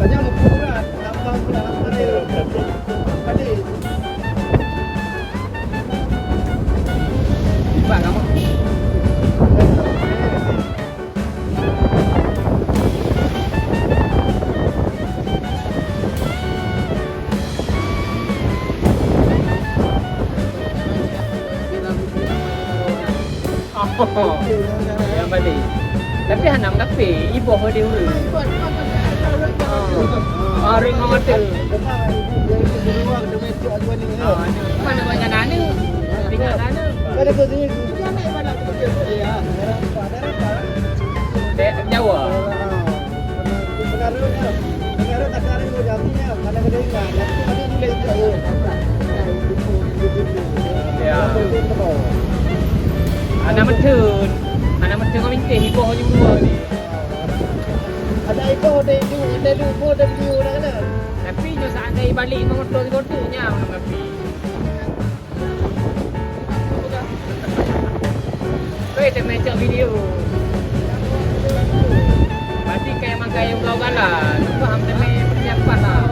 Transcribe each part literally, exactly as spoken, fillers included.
Banyak meukurat, tambah pula lam kali. Kali. Lipat kamu. Oh, nyang balik. Tapi hana meukape, iboh deh ureueng. Ah, ringoh tu. Ah, mana banyak aneuk? Tinggal aneuk. Dek Jawa. Ya. Hana meutheun. Hana meutheun ngon mintih iboh nyang dua ni. Ada iboh dek du, dek du, dek du dah kena. Tapi nyoe seandai balik motor sigoto nyang tapi. Weh, teumé cok video. Berarti kayak makai ugal-ugalan. Paham teumé persiapan lah.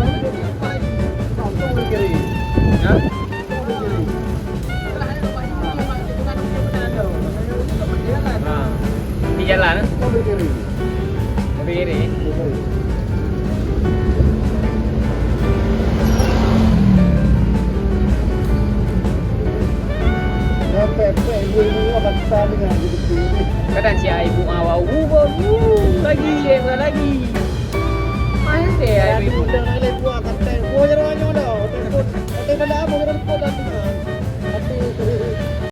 Hah? Ha. Di jalan, eh? Mobil kiri. Kadang si ibu awak, "Uh,